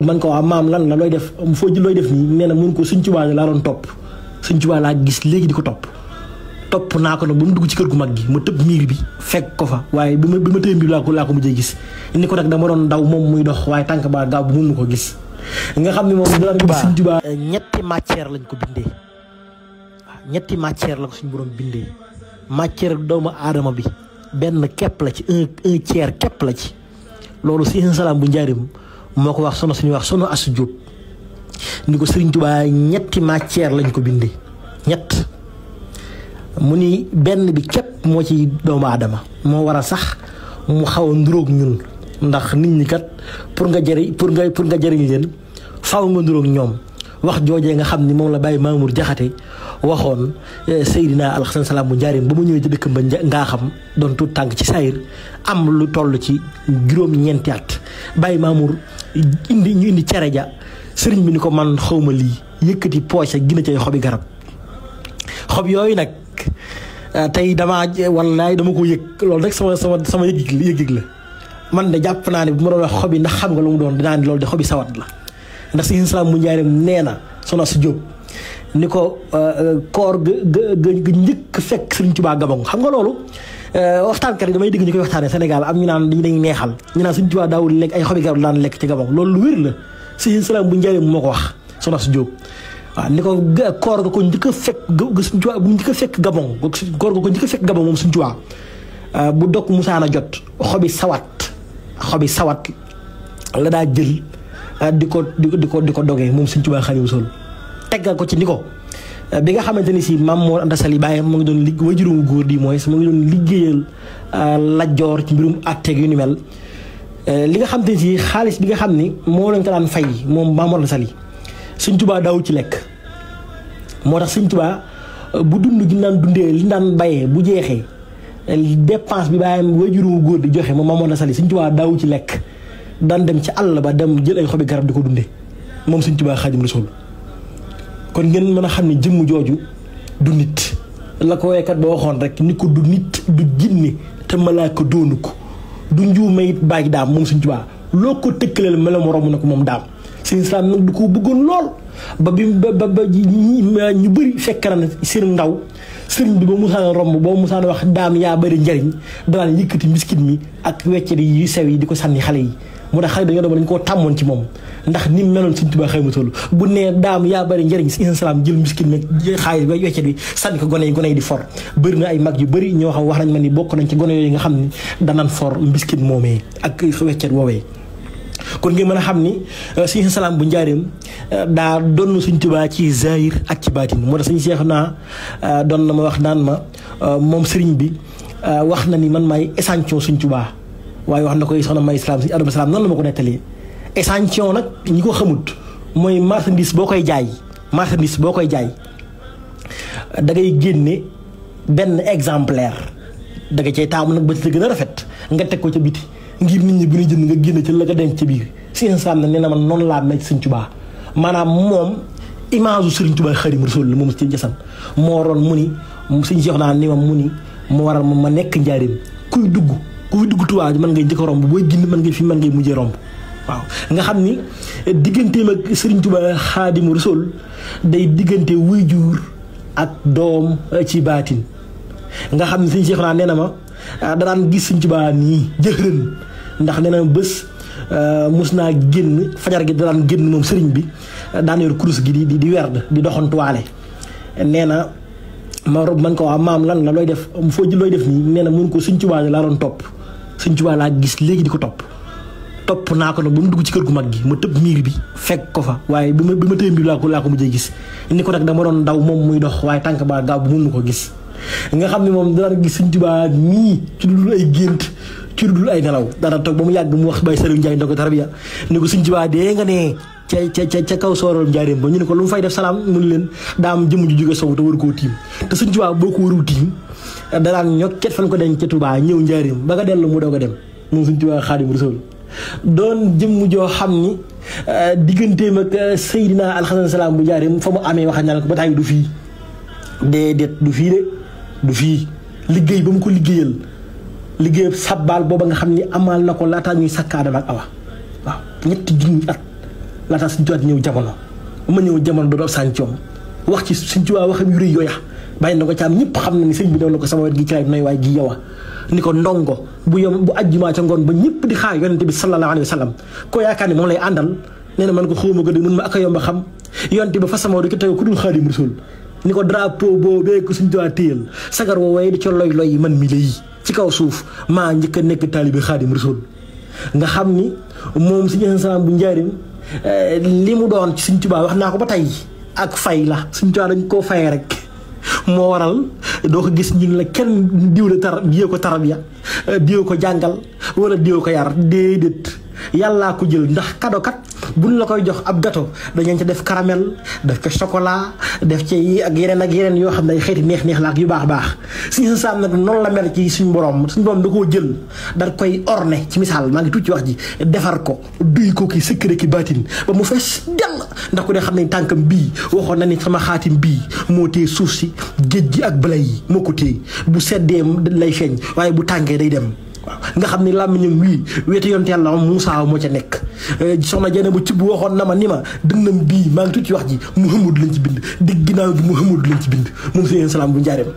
man ko maam lan la looy def foo ji looy def nii nee na mun ko Sëñ Tuubaa laa doon topp Sëñ Tuubaa laa gis léegi di ko topp naa ko nag ba mu dugg ci kër gu mag gi ma tëb miir bi fekk ko fa waaye bi ma tëb miir laa ko mujjee gis ni ko nag dama doon daw moom muy dox waaye tànk baa gaaw bu mun ko gis nga xam ne moom daan gis Sëñ Tuubaa ñetti matière lañ ko bindee waaw ñetti matière la ko suñu borom bindee matière doomu aadama bi benn képp la ci un tiers képp la ci loolu si salaam bu njaarim moo ko wax suñuy wax sono Asu Jóob ni ko Sëriñ Tuubaa ñetti matière lañ ko bindee ñett mu ni benn bi képp moo ci doomu aadama moo war a sax mu xaw a nduróog ñun ndax nit ñi kat pour nga jëriñ leen faaw nga nduróog ñoom wax joojee nga xam ni moom la Baye Mamour Jaxate waxoon Seydina Alxasan Salaam bu njaarim ba mu ñëwee ci dëkk ba ngaa xam doon tuut tànk ci saayir am lu toll ci juróom-ñeenti at Baye Mamour ñu indi cere ja sëriñ bi ni ko man xawma lii yëkkati poche gina cay xobi garab xob yooyu nag tey dama ko yëg loolu rek sama yëg la man de jàpp naa ne bu ma doon wax xob yi ndax xam nga lu mu doon dinaa ni loolu de xobi sawat la ndax si Salaam bu njaarim nee na Soxna Asu Jóob ni ko koor ga njëkk fekk Sëriñ Tuubaa Gabon xam nga loolu waxtaankat yi damay dégg ñu koy waxtaanee Sénégal am ñu naan dañuy neexal ñu naan Sëriñ Tuubaa daawul lekk ay xobi garab daan lekk ci Gabon loolu lu wér la si Salaam bu njaarim moo ko wax Soxna Asu Jóob waaw ni ko koor ga ko njëkk a fekk Sëriñ Tuubaa bu njëkk a fekk Gabon koor ga ko njëkk a fekk Gabon moom Sëriñ Tuubaa bu dog musaana jot xobi sawat la daa jël di ko dogee moom Sëriñ Tuubaa Xaadimu Rasuul teggal ko ci ni ko bi nga xamante ni si Maam Mor Anta Sali bàyyam mu ngi doon wajuróomu góor di mooy mu ngi doon liggéeyal Lat Joor ci mbirum àtteeg yu ni mel li nga xamante ni si xaalis bi nga xam ni moo lañ ko daan fay moom Maam Mor Anta Sali Sëriñ Tuubaa daawu ci lekk moo tax Sëriñ Tuubaa bu dund gi daan dundee li daan bayee bu jeexee dépense bi bàyyam wajuróomu góor di joxe moom Maam Mor Anta Sali Sëriñ Tuubaa daawu ci lekk daan dem ci àll ba dem jël ay xobi garab di ko dundee moom Sëriñ Tuubaa Xaadimu Rasuul kon ngeen mën a xam ne jëmm jooju du nit la ko waykat ba waxoon rek ni ko du nit du jinne te malaaka doonu ko du njuuma it baaj daam moom Sëriñ Tuubaa loo ko tëkkaleel melo mu romb na ko moom daam Sëriñ Salaam nag du ko bëggoon lool ba ñu bëri fekk na seen ndaw sëriñ bi ba musaana romb boo musaana wax daam yaa bëri njariñ daan yëkkati mbiskit mi ak weccet yi yu sew yi di ko sànni xale yi moo tax xale dañu koo tàmmoon ci moom ndax ni mu meloon Sëriñ Tuubaa Xaadimu Rasuul bu nee daam yaa bëri njëriñ Sëriñ Salaam jël mbiskit mi xaalis ba weccet bi sànni ko gone yi di for bëri na ay mag yu bëri ñoo xam wax nañ ma ni bokk nañ ci gone yooyu nga xam ni danaan for mbiskit moomee ak weccet woowee kon ngeen mën a xam ni Sëriñ Salaam bu njaareem daa doon Sëriñ Tuubaa ci zahir ak ci baatin moo tax Sëriñ Seex naa doon na ma wax naan ma moom sëriñ bi wax na ni man maay échantillon Sëriñ Tuubaa waaye wax na koy soxna May Salaam Sëriñ Adama Salaam noonu la ma ko nettalee échantillon nag ñi ko xamut mooy marchandise boo koy jaay da ngay génne benn exemplaire da nga cay taamu nag ba ci gën a rafet nga teg ko ca biti ngir nit ñi bu ñuy jënd nga génne ca la nga denc ca biir Sëriñ Salaam na nee na man noonu laa mel ci Sëriñ Tuubaa maanaam moom image u Sëriñ Tuubaa Xaadimu Rasuul la moom ci jasam moo waroon mu ni Sëriñ Seex naa ni ma mu ni moo waral ma nekk njaarim kuy dugg Tuubaa mën ngay njëkk a romb booy génn mën ngay mujjee romb waaw nga xam ni digganteem ak Sëriñ Tuubaa Xaadimu Rasuul day diggante waajur ak doom ci baatin nga xam ni Sëriñ Seex naa nee na ma danaan gis Sëriñ Tuubaa nii jëxërën ndax nee na bés mus naa génn fajar gi daan génn moom sëriñ bi daan yor kurus gi di werd di doxantuwaale nee na man ko waa maam lan la looy def foo ji looy def nii nee na mun ko Sëriñ Tuubaa laa doon topp Sëriñ Tuubaa laa gis léegi di ko topp naa ko nag ba mu dugg ci kër gu mag gi ma tëb miir bi fekk ko fa waaye bi ma tëb miir laa ko mujjee gis ni ko nag dama doon daw moom muy dox waaye tànk baa gaaw bu mun ko gis nga xam ne moom daan gis Sëriñ Tuubaa nii ci lu dul ay gént ci lu dul ay nelaw dana toog ba mu yàgg mu wax Baye Saliou Ndiaye ndoko tarbiya ni ko Sëriñ Tuubaa dee nga ne ca kaw soorool njaareem ba ñu ne ko lu mu fay def salaam mu ne leen daa am jëmm ju jóge sow te waru koo tiim te Sëriñ Tuubaa boo ko warul tiim danaan ñokket fan ko denc ca Tuubaa ñëw njaareem ba nga dellu mu doog a dem moom Sëriñ Tuubaa Xaadimu Rasuul doon jëmm joo xam ni digganteem ak Seydina Alxasan Salaam bu njaareem fa mu amee wax na ko ba tey du fii déedéet du fii liggéey ba mu ko liggéeyal liggéeyam sabbal booba nga xam ni amal na ko laataa ñuy sakk Aadama ak Awa waaw ñetti junni at laataa Sëñ Tuubaa di ñëw jamono ma ñëw jamono doo ab sàncoom wax ci Sëñ Tuubaa waxam yu rëy yooya bàyyi na ko caam ñëpp xam na ni sëñ bi doon na ko sama wet gi ci nay waay gi yow ni ko ndongo bu ajjumaa ca ngoon ba ñëpp di xaar yonente bi sallallahu alayhi wa sallam koo yaakaar ni moom lay àndal nee na man ko xawma ko de mun ma ak a yomb a xam yonente ba fa sama di ko teg ku dul Xaadimu Rasuul ni ko drapeau boobee ko Sëñ Tuubaa téyal sagar woo waaye di ca loy loy man mi lay ci kaw suuf maa njëkk a nekk taalibe Xaadimu Rasuul nga xam ni moom Sëñ Salaam bu njaarim li mu doon ci Sëñ Tuubaa wax naa ko ba tey ak fay la Sëñ Tuubaa dañ koo fay rek moo waral doo ko gis ñun la kenn diw ko tarbiya diw ko jàngal wala diw ko yar déedéet yàllaa ko jël ndax kado kat buñ la koy jox ab gâteau dañu ca def caramel def ko chocolat def ci ak yeneen yoo xam ne ay xeeti neex la ak yu baax Sëñ Saam nag noonu la mel ci suñu borom da koo jël da koy orné ci misaal maa ngi tuuti ci wax ji defar ko duy ko ki secret ki baatin ba mu fees dell ndax ku ne xam ne tànkam bii waxoon na ni sama xaatim bii moo téye suuf si géej gi ak balay yi moo ko téye bu seddee lay feeñ waaye bu tàngee day dem waaw nga xam ni làmmiñam wii wetu yonte yàlla Muusaa moo ca nekk soxna Jeene bu ci bu waxoon na ma ni ma dënnam bii maa ngi tuuti ci wax ji Muhammadu lañ ci bind digg ginnaaw gi Muhammadu lañ ci bind moom Sëñ Salaam bu njaareem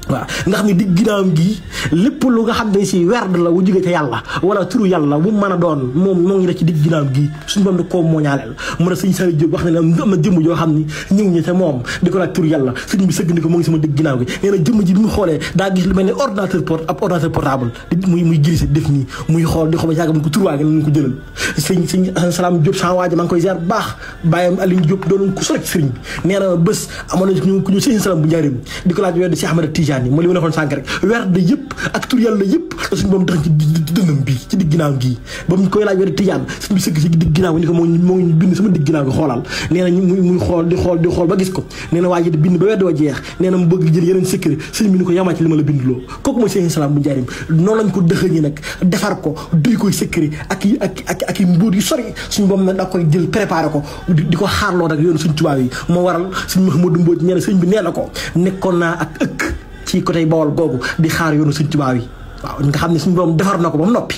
waaw nga xam ne digg ginnaawam gi lépp lu nga xam ne si werd la wu jóge ca yàlla wala turu yàlla bu mën a doon moom moo ngi def ci digg ginnaawam gi suñu borom da koo mooñaaleel mën a Sëñ Saliou Diop wax ne am na jëmm joo xam ni ñëw ñi te moom di ko laaj turu yàlla sëñ bi sëgg ni ko moo ngi sama digg ginnaaw gi nee na jëmm ji bi mu xoolee daa gis lu mel ne ordinateur portable muy glissé def nii muy xool di xool ba yàgg mu ko turwaa gi nañu ko jëlal Sëñ Salaam Diop sama waaja maa ngi koy ziar bu baax bàyyam Aliou Diop doon ko sori sëriñ bi nee na bés amoon na ku ñu Sëñ Salaam bu njaareem di ko laaj wedd si Ahmada Tijaan moo li ma waxoon sànq rek werd yëpp ak tur yàlla yëpp la suñu boom tax ci dënnam bii ci digg ginnaaw gii ba mu koy laaj werd tijaan suñu bi sëgg si digg ginnaaw gi ni ko moo ngi bind sama digg ginnaaw gi xoolal nee na muy xool di xool ba gis ko nee na waa ji di bind ba wedd wa jeex nee na mu bëgg jël yeneen secret sëñ bi ni ko yamaa ci li ma la bind loo kooku mooy Sëñ Salaam bu njaarim noonu lañ ko dëxëñi nag defar ko duy koy secret ak i mbuur yu sori suñu boom nag da koy jël préparé ko di ko xaarloo nag yoonu suñ tubaab yi moo waral suñ Mouhamadou Mbodj nee na sëñ bi nee na ko nekkoon naa ak ëkk ci côté Bawol googu di xaar yoonu Sëñ Tuubaa yi waaw nga xam ne suñu borom defar na ko ba mu noppi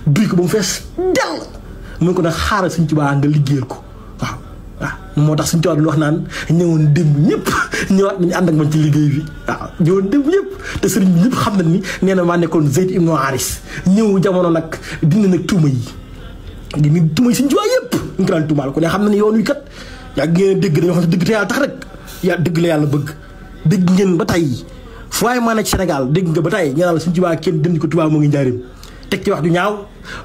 duy ko ba mu fees dell mu ngi ko nag xaaral Sëñ Tuubaa nga liggéeyal ko waaw moo tax Sëñ Tuubaa lu wax naan ñëwoon démb ñëpp ñëwaat nañu ànd ak man ci liggéey bi waaw ñëwoon démb ñëpp te sëriñ bi ñëpp xam nañ ni nee na maa nekkoon Zayd ibnu Haris ñëw jamono nag dindi nag tuuma yi Sëñ Tuubaa yëpp ñu ko daan tuumaal ko ne xam na ne yoon wi kat yaa ngeen dégg dañoo xam ne dëgg te yàlla tax rek yaa dëgg la yàlla bëgg dégg ngeen ba tey fu waaye maa nekk Sénégal dégg nga ba tey ñu naan la Sëñ Tuubaa kenn dindi ko Tuubaa moo ngi njaarim teg ci wax du ñaaw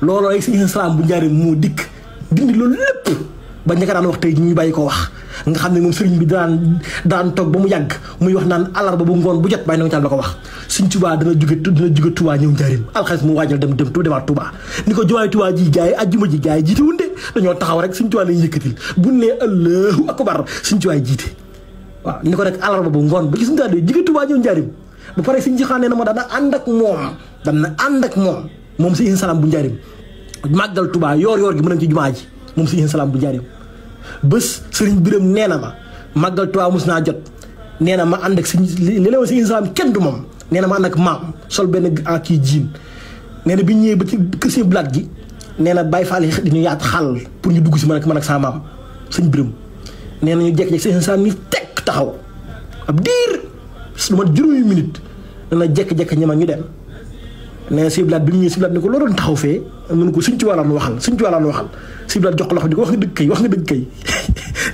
loolu ay Sëñ Salaam bu njaarim moo dikk dindi loolu lépp ba ña ko daan wax tey ñu bàyyi ko wax nga xam ne moom sëriñ bi daan toog ba mu yàgg muy wax naan alarba bu ngoon bu jot bàyyi na nga la ko wax Sëñ Tuubaa dina jóge Tuubaa ñëw njaarim alxames mu waajal demaat Tuubaa ni ko jumaay Tuubaa ji gaay ajjuma ji gaay jiite wunde dañoo taxaw rek Sëñ Tuubaa lañu yëkkatil bu ne Allahu akbar Sëñ Tuubaa jiite waaw ni ko rek alarba bu ngoon ba gis nga de jóge Tuubaa ñëw njaarim ba pare Sëñ Jixaan nee na ma dana ànd ak moom Sëñ Salaam bu njaarim màggal Tuubaa yoor gi mën nañ ci jumaa ji moom Sëñ Salaam bu njaarim bés sëriñ Biram nee na ma màggal Tuubaa mos naa jot nee na ma ànd ak li leewoon Sëñ Salaam kenn du moom nee na ma ànd ak maam sol benn kii jiin nee na bi ñëwee ba ci kër Sëñ Blaat gi nee na Baay Faal yi ñu yaat xàll pour ñu dugg si man ak sama maam Sëñ Biram nee na ñu jekk-jekk Sëñ Salaam ni tekk taxaw ab diir lu mat juróomi minute dana jekk-jekk ñema ñu dem nee na Sëñ Blaat bi mu ñëwee Sëñ Blaat ni ko loo doon taxaw fee mun ko Sëñ Tuubaa la waxal Sëñ Tuubaa la waxal Sëñ Blaat jox ko loxo di ko wax nga dëgg kay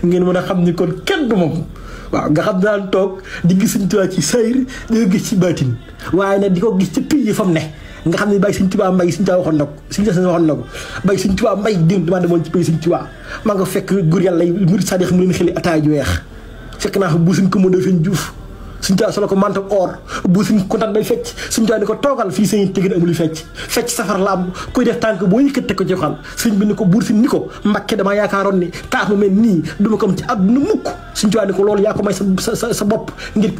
ngeen mën a xam ni kon kenn du moom waaw nga xam daan toog di gis Sëñ Tuubaa ci sayr di ko gis ci baatin waaye nag di ko gis ci pii yi fa mu ne nga xam ne bàyyi Sëñ Tuubaa mbay Sëñ Tuubaa waxoon na ko bàyyi Sëñ Tuubaa mbay dim dama demoon ci pays Sëñ Tuubaa maa nga fekk góor yàlla murid sadiq mu leen xeli ataaya ju weex fekk naa fa bu suñ ko mën a fen juuf Sëñ Tuubaa solo ko manto or bu suñ kontaan bay fecc Sëñ Tuubaa ni ko toogal fii sëñ tegin amul fecc safar la am koy def tànk boo yëkkat teg ko ci xal sëñ bi ni ko buur si ni ko Mbàkke dama yaakaaroon ni taax mu mel nii duma ko am ci àdduna mukk Sëñ Tuubaa ni ko loolu yaa ko may sa bopp ngir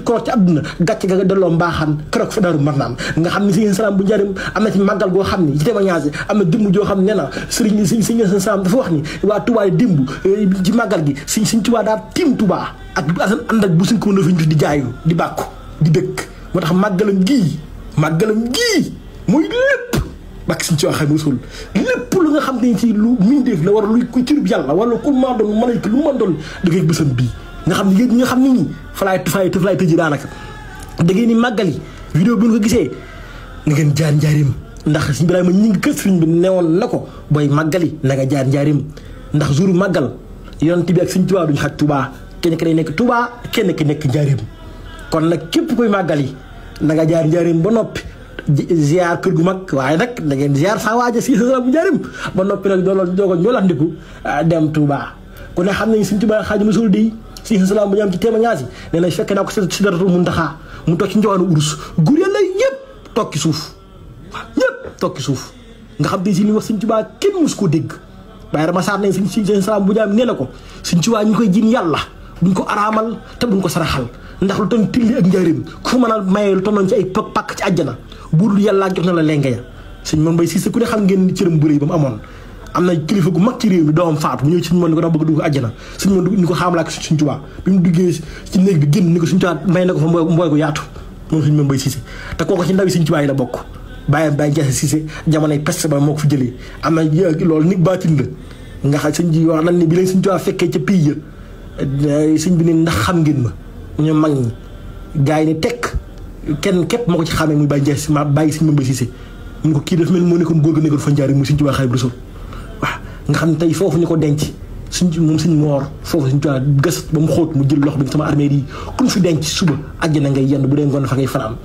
koroot ci àdduna gàcce ga delloo mbaaxaan keroog fa Daaru Marnaan nga xam ne Sëñ Salaam bu njaarim am na ci màggal goo xam ne ci témoignage am na dimb joo xam ne nee na Sëñ Salaam dafa wax ni waa Tuubaa dimb ci màggal gi Sëñ Tuubaa daa tiim Tuubaa ak asan ànd ak bu suñ ko mën a fi di jaayu di bàkku di dëkk moo tax màggalam gii mooy lépp bak suñ ci waxee musul lépp lu nga xam ne ci lu mindeef la war luy ko cirub yàlla wala ku ma doon malayka lu ma doon da ngay bësam bii nga xam ne yéen ñi nga xam ne ñi fa laay tëji daanaka da ngeen ni màggali vidéo bi ñu ko gisee na ngeen jaar njaarim ndax suñu Ibrahima ñi ngi kër sëriñ bi newoon na ko booy màggali na nga jaar njaarim ndax jour màggal yonent bi ak Sëriñ Tuubaa duñ xaj Tuubaa kenn ki day nekk Tuubaa kenn ki nekk njaarim kon nag képp koy màggali na nga jaar njaarim ba noppi ziar kër gu mag waaye nag da ngeen ziar saa waaja si bu njaarim ba noppi nag doogo ñoolandiku dem Tuubaa ku ne xam nañ Sëriñ Tuubaa Xaadimu Rasuul di si salaam bu ñu am ci témoignage yi nee na fekk naa ko si daratul Muntaxaa mu toog ci njowaanu urus góor yàlla yëpp toog ci suuf waaw ñëpp toog ci suuf nga xam ne si li wax Sëriñ Tuubaa kenn mus koo dégg waaye dama saat nañ Sëriñ salaam bu ñu am nee na ko Sëriñ Tuubaa ñu koy jiin yàlla buñ ko araamal te buñ ko saraxal ndax lu toon tilli ak njaarim ku fa mën a mayee lu tonoon ci ay pàkk ci àjjana buur yàlla jox na la lenga ya Sëriñ Mor Mbaye Cissé ku ne xam ngeen cëram bu rëy ba mu amoon am na kilifa gu mag ci réew mi doomam faatu bu ñëw ci Sëriñ Mor ni ko dama bëgg dugg àjjana Sëriñ Mor ni ko xaamalaak Sëriñ Tuubaa bi mu duggee ci néeg bi génn ni ko Sëriñ Tuubaa may na ko fa mbooy gu yaatu moom Sëriñ Mor Mbaye Cissé te kooku ci ndawi Sëriñ Tuubaa yi la bokk bàyyam Baye Ndiaye Cissé jamonoy peste ba moo ko fi jëlee am na loolu nit baatin la nga xam sëñ ji wax nañ ni bi leen Sëriñ Tuubaa fekkee ca pays ya sëñ bi ne ndax xam ngeen ma ñoom mag ñi gars yi ne tekk kenn képp moo ko ci xamee muy Baye Ndiaye si ma bàyyi Sëriñ Mor Mbaye Cissé mun ko kii dafa mel moo nekkoon góor ga nekkoon fa njaari muy Sëriñ Tuubaa Xaadimu Rasuul waaw nga xam ne tey foofu ñu ko denc moom Sëriñ Moor foofu Sëriñ Tuubaa gas ba mu xóot mu jël loxo bi sama armée yi kun fi denc suba àjjana ngay yenn bu dee ngoon fa ngay fanaan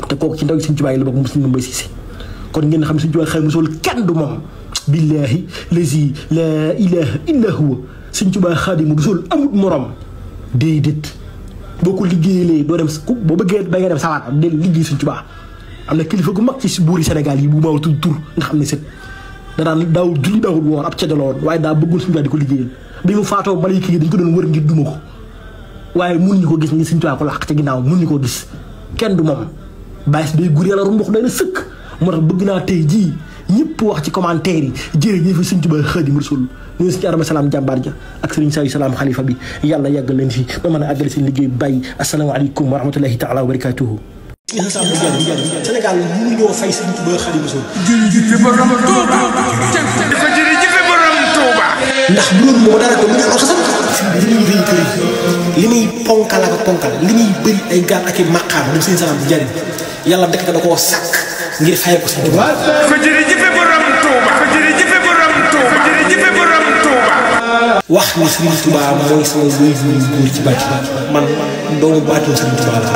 te kooku ci ndaw Sëriñ Tuubaa yi la bokk mu Sëriñ Mor Mbaye Cissé kon ngeen xam ne Sëriñ Tuubaa Xaadimu Rasuul kenn du moom billaahi lazi laa ilaaha illa huwa Sëriñ Tuubaa Xaadimu Rasuul amut morom déedéet boo ko liggéeyee doo dem boo bëggee ba nga dem sawaat del liggéey Sëriñ Tuubaa am na kilifa gu mag ci buuri Sénégal yi bu ma tudd tur nga xam ne set danaan daaw julli daawul woon ab ceddo la woon waaye daa bëggul Sëriñ Tuubaa di ko liggéeyal bi mu faatoo malayka yi dañ ko doon wër ngir duma ko waaye mënuñu ko gis ni Sëriñ Tuubaa ko làq ca ginnaaw mënuñu ko gis kenn du moom bàyyi si day gur yàlla rumbux day na sëkk moo tax bëgg naa tey jii ñëpp wax ci commentaire yi jërëjëf Sëriñ Tuubaa Xaadimu Rasuul ñu si Adama Salaam jàmbaar ja ak Sëriñ Saliou Salaam xalifa bi yàlla yàggal leen fi ba mën a àggale seen liggéey bàyyi asalaamaaleykum wa rahmatullahi taala wa barakatuhu Sénégal mënu ñoo fay Sëriñ Tuubaa Xaadimu Rasuul ndax bu loolu moo dara ko mu ñaan xasam li muy rëy kër li muy ponkal ak ponkal li muy bëri ay gaal ak i maqaam dem Sëriñ Salaam bu jariñ yàlla dëkk da koo sàkk ngir fay ko Sëriñ Tuubaa ko jërëjëf borom Tuuba ko jërëjëf borom Tuuba ko jërëjëf borom Tuuba wax ni Sëriñ Tuubaa mooy sama wéy bu góor ci bàcc man doomu baatum Sëriñ Tuubaa la